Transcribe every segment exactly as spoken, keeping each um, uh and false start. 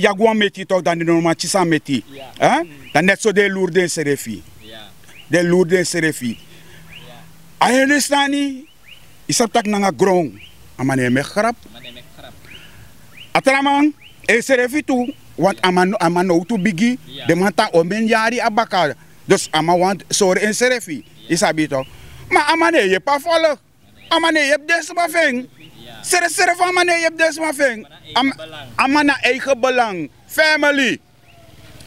yagi wan meti tok dan den no man kisi a meti. Dan neti so den e luru densrefi. Den e luru densrefi. A heri den sani. Yu sabi tak' nanga gron a man no e meki grap. A tra man ensrefi tu. Want a man no owtu bigi. Den man tan omen yari na baka. Dus a man wani sori ensrefi. Yu sabi yu tok'? Ma a man no e yepi a folk. A man no e yepi den sma fu en. Srefsrefi a man no e yepi den sma fu en. A man na eigen belang. Family.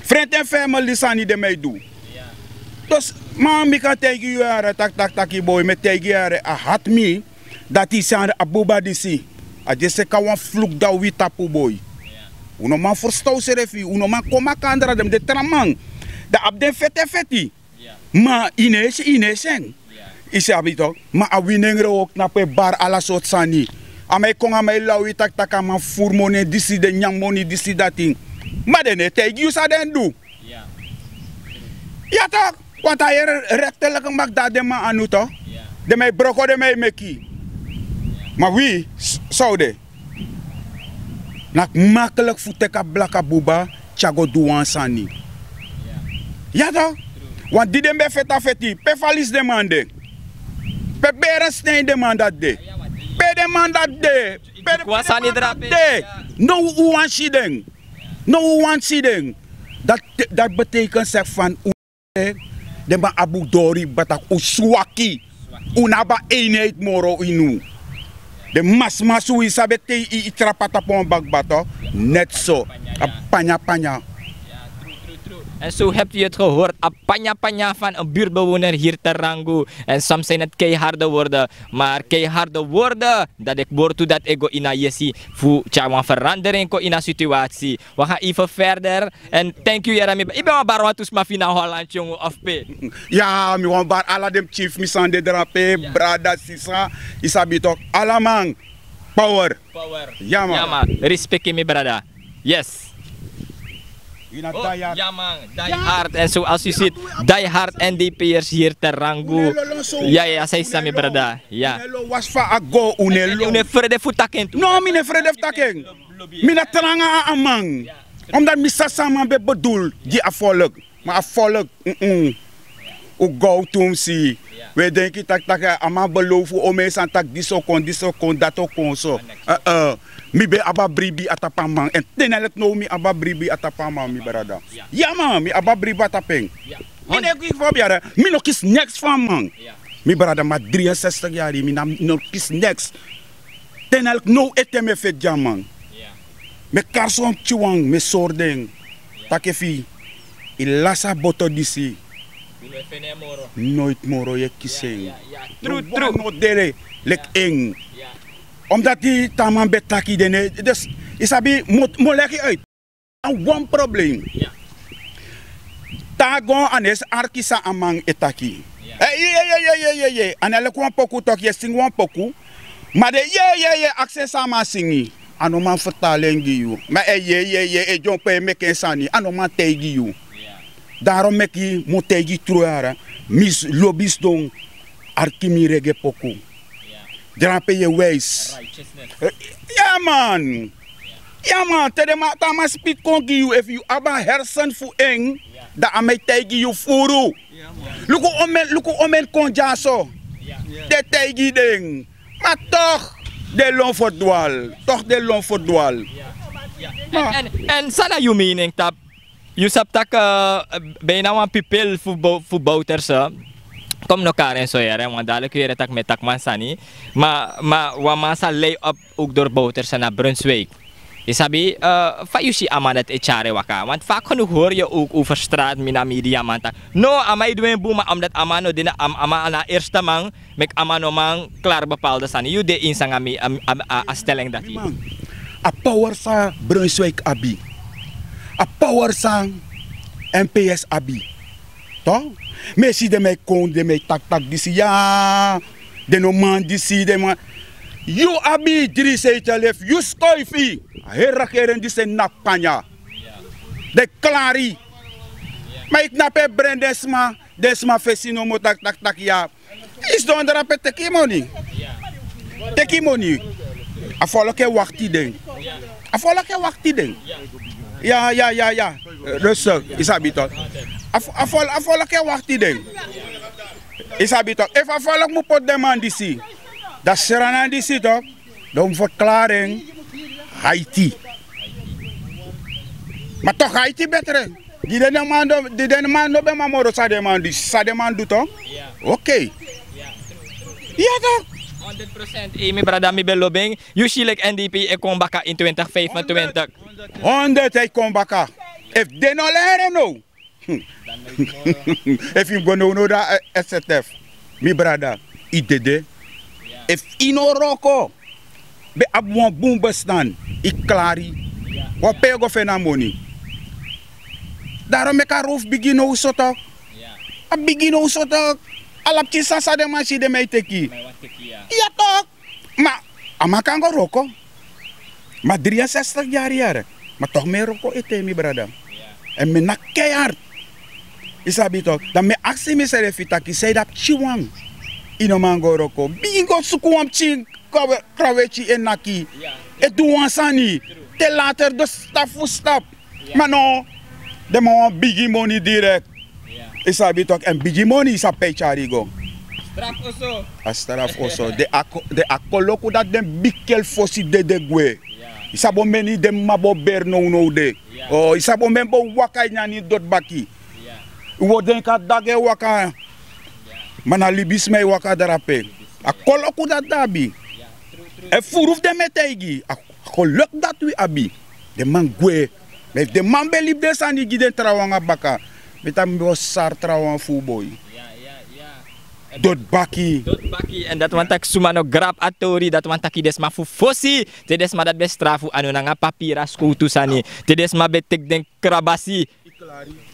Frenti èn famili sani den mi e du. Dus ma mi kan taigi yu yare tak' tak' tak' yu boi mi e taigi yu yare a hati mi. Dati yu si a buba disi a di e seka wan fluku dan wi tapu boi. Un no man ferstan unsrefi un no man kon makandra den mus de tra man. Dan abi den feti èn feti. Ma yu no e si en. Yu sabi yu tok'? Ma a winengre o knapu e bari ala sortu sani. A man e kon a man e law yu taki tak' a man furu moni en disi den nyan moni disi dati. Ma den no e taigi yu san den du. Ya tok'? Wantu a yere rekteliki makti de na den man anu tok'. Den man e broko den man e meki. Ma wi san o de? Naki makliki fu teki a blaka buba tyari go du wan sani. Ya tok'? Wan di den ben feti a feti pe falisi den man de? Pe beren sten den man dati de? Pe den man dati de? Pe den man dati de? No, un wani si den. No, un wani si den. Dati betekent seki fan un den man abi un dori bataki un swaki. Un no abi a eenheid moro ini un. Den masmasu wi sabi te yu trapu a tapu wan bakbato. Net so. A panya panya. En zo hebt u het gehoord, a panya panya van een buurtbewoner hier te Rangu. En soms zijn het keiharde woorden, maar keiharde woorden dat ik woord toe dat ik go in a yesi fu tya wan verandering ko in a situatie. We gaan even verder. En thank you yara mi ben wan bar wan tusma fina Holland jongen of pe. Ya, mi wan bar ala dem chief mi sande drape brada sisa. Isabi tok ala man. Power. Power. Ya man. Ya man. Respect mi brada. Yes. Yu na daya. Ja man, die hard. En zoals u ziet, die hard N D P'ers hier te Rangu. Ja, ja, zij sami brada. Ja. Unelo was fa a go, unelo. Une frede fu taken tu. No, mi ne frede fu taken. Mi na tranga a man. Omdat mi sa sama be bedoel, gi a volk. Ma a volk, mm-mm. U go tumsi. We denki tak tak a man belofu o men san tak disi o kon, disi o kon, dati o kon so. Mi ben abi a bribi a tapu a man. En tenelek now mi abi a bribi a tapu a man, mi brada. Ya man, mi abi a bribi a tapu en. Mi no kisi fu abi yara, mi no kisi neks fu a man. Mi brada, ma dri en sestik yari, mi no kisi neks. Tenelek now ete mi e feti gi a man. Mi e kari son pikinwan, mi e sori den. Tak' efu yu lasi a boto disi, noiti moro yu e kisi en. Tru tru. No dere leki en. Omdati te a man ben taki den e, dus yu sabi, mi o leki yu uit. A wan problem. Te a go a no e si arki san a man e taki. Yeyeyeye, a no e leki wan poku toki, yu e singi wan poku. Ma den yeyeye, aksi en san a man singi. A no man fertalen gi yu. Ma e yeyeye, e dyompo e meki en sani, a no man taigi yu. Darom meki mi o taigi yu tru yara, mi lobi sidon arki mi rege poku. Drape yu e wijs. Ya man. Ya man, te den man, te a man spiti kon gi yu, efu yu abi a hersen fu en, dan a man e taigi yu furu. Luku omen, luku omen kon dyaso. Den taigi den. Ma toch den lon ferdwal. Toch den lon ferdwal. En san na yu mening tapu? Yu sabi tak' bina wan pipel fu bouterse. Kon mi no kari en so yere, wan dadilik yu yere tak' mi e taki wan sani. Ma wan man sa lei op ook dori bouterse na Brunswijk. Yu sabi fa yu si a man dati e tyari en waka, want fak genoeg hori yu ook over straat, mi na mediaman taki no, a man e du en bun, ma omdati a man no de na, a man na a erste man, meki a man no man klari bepaalde sani. Yu de eens nanga mi a stelling dati? A power san Brunswijk abi, a power san M P S abi. Toch? Mi e si den man e kon, den man e taki taki disi ya. Den no man disi, den man. Yu abi dri seitel, efu yu skoifi a heri regering disi e naki panya. Den klari. Ma yu knapu e bren den sma, den sma fesi nomo taki taki taki ya. Yu sidon drape, teki yu moni. Teki yu moni. A folku e wakti den. A folku e wakti den. Ya ya ya ya. Rustig, yu sabi tok. A folku e wakti den. Yu sabi tok, efu a folku mu poti den man disi, dan sranan disi tok, dan un ferklari en. Haiti. Ma tok Haiti betre. Di den man no ben man moro san den man du, san den man du tok. Okei. Ya tok. Honderd procent. Mi brada, mi ben lobi en. Yu si leki N D P e kon baka in twintig vijfentwintig. Honderd, a e kon baka. Efu den no leri en now. Efu yu go now now dan a S Z F, mi brada, yu dede. Efu yu no wroko, ben abi wan bun bestan, yu klari. Wan pe yu go feni a moni? Darom meki a rowfu bigin now so tok. A bigin now so tok. Ala pikin sani san den man si, den man e teki. Ya tok. Ma a man kan go wroko. Ma dri en sestig yari yere, ma tok mi e wroko ete, mi brada. Èn mi e naki keihard. Yu sabi tok, dan mi e aksi misrefi taki, sanede a pikinwan, yu no man go wroko? Bigin go suku wan pikin, krawetyi e naki, e du wan sani. Te later dus stap fu stap. Ma no, den man wani bigi moni direkt. Yu sabi toki, èn bigi moni yu sabi pe yu tyari yu go. A strafu oso. Den a koloku dati den bigi kel fosi dede gwe. Yu sabi on meni den mama bo beri nownow de? Yu sabi on meni bo waka ini a ini doti baki? Un o denki a dagi e waka. Ma na libisma e waka drape. A koloku dati den abi. Èn furu fu den mi e taigi a koloku dati wi abi. Den man gwe. Ma efu den man ben libi den sani gi den trawan nanga baka, mi tan mi ben o sari trawan fu un boi. Doti baki. Doti baki. Èn dati wani taki suma no grabu a tori, dati wani taki den sma fu fosi, te den sma dati ben strafu a no nanga papiri a skowtu sani, te den sma ben teki den krabasi,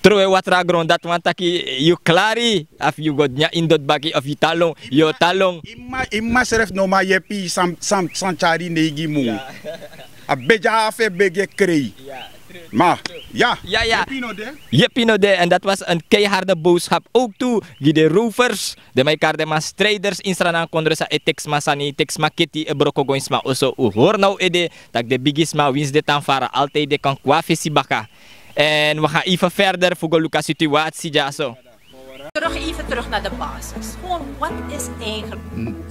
trowe watra na gron, dati wani taki yu klari. Efu yu go nyan ini doti baki efu yu tan lon, yu o tan lon. Yu mama srefi no man yepi yu san tyari neigi mun. A begi a hafu e begi e krei. Ma ya, yepi no de. Yepi no de. Èn dati was en keiharde boodschap ook tu gi den rovers. Den man e kari den man strijders ini Sranan kondre san e teki sma sani, teki sma keti, e broko go ini sma oso. Un hori na un ede tak' den bigisma winsi den tan fara altijdi den kan kon na fesi baka. En we gaan even verder fu go luku a situatie dyaso. Terug, even terug naar de basis. Gewoon, wat is eigenlijk...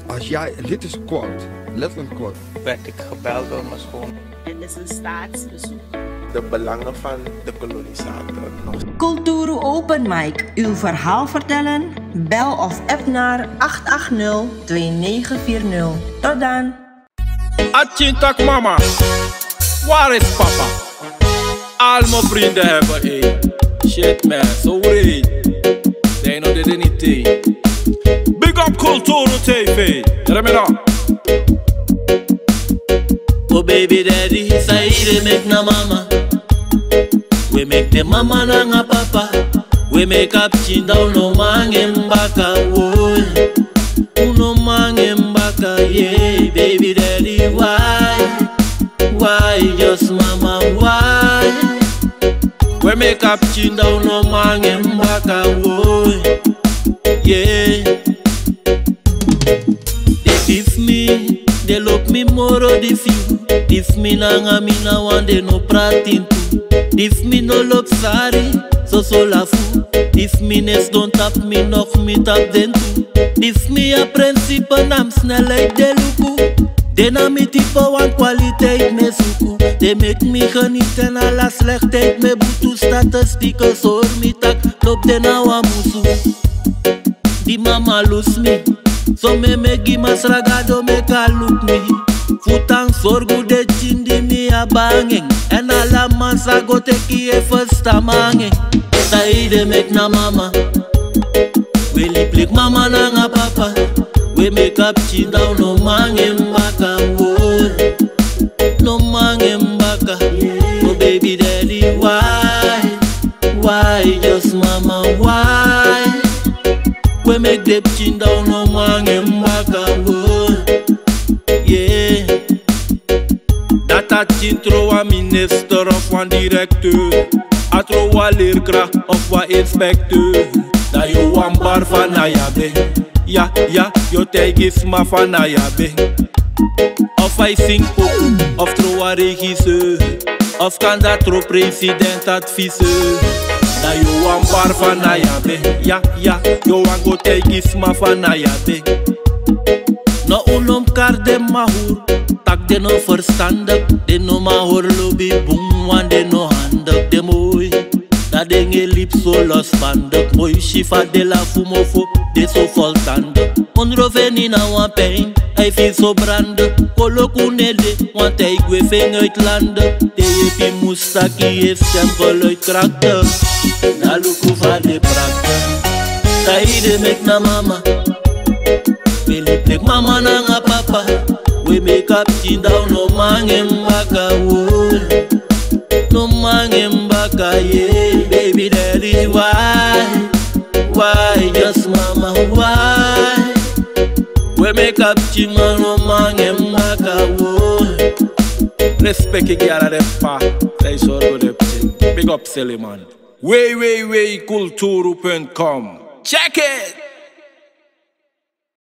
Als jij, dit is kort, letterlijk kort. Werd ik gebeld door mijn schoon. Het is een staatsbezoek. De belangen van de kolonisator nog. Kulturu Open Mic, uw verhaal vertellen? Bel of app naar acht acht nul twee negen vier nul. Tot dan! Atintak mama, waar is papa? Al mijn vrienden hebben één. Shit man, zo reed. Dino did anything. Big up Kulturu T V. Let me know. Oh baby daddy, saide meki na mama. We meki den mama nanga papa. We meki a pikin dan un no man nanga en baka, oh. Un no man nanga en baka, yeah, baby daddy, why? Why, just mama, why? We meki a pikin dan un no man nanga en baka, oh. Yeah. Den dif mi, den lobi mi moro dif yu. Dif mi nanga mi na wan, den no prati tu. Dif mi no lobi sari, soso lafu. Dif mi ne sidon tapu mi, nog mi tapu den tu. Dif mi a prinsipe, na mi snelheid den luku. Den na mi type wan kwaliteit mi e suku. Den meki mi geniet en ala slechtheid mi e butu. Statistieken sori mi tak' lobi den na wan musu. Di mama lusu mi, so mi e meki gi Masra Gado meki a luku mi. Fu tan sorgu den pikin di mi abi nanga en. Èn ala man sa go teki e ferstan mi nanga en. Saide meki na mama. We libi leki mama nanga papa. We meki a pikin dan un no man nanga en baka, oh. No man nanga en baka. Oh baby daddy, why? Why, just mama, why? We meki den pikin dan un no man nanga en baka, oh. Yeah. Dati a pikin tron wan minister of wan directeur. A tron wan leerkracht of wan inspecteur. Dan yu o wani bari fa na yu abi. Ya, ya, yu o taigi sma fa na yu abi. Of a e singi poku, of tron wan regisseur. Of kande a tron president adviseur. Dan yu o wani bari fa na yu abi. Ya, ya, yu o wani go taigi sma fa na yu abi. No, un no mus kari den mama huru, tak' den no verstandig. Den no man hori lobi bun, want den no handig. Den moi, dan den e libi so losbandig. Moi si fa den lafu mofo, den so voltandig. Ondro feni na wan pijn, a e firi so brandi. Koloku no e de, want a e gwe feni uit landi. Te yepi mus taki, yu e stem geluid krakti. Dan luku fa den prakti. Saide meki na mama. We libi leki mama nanga papa. We meki a pikin dan un no man nanga en baka, oh. No man nanga en baka, yeah. Baby daddy, why? Why, just mama, why? We meki a pikin dan un no man nanga en baka, oh. Respect gi ala den p'pa san e sorgu den pikin. Big up Seleman. W W W kulturu punt com. Check it!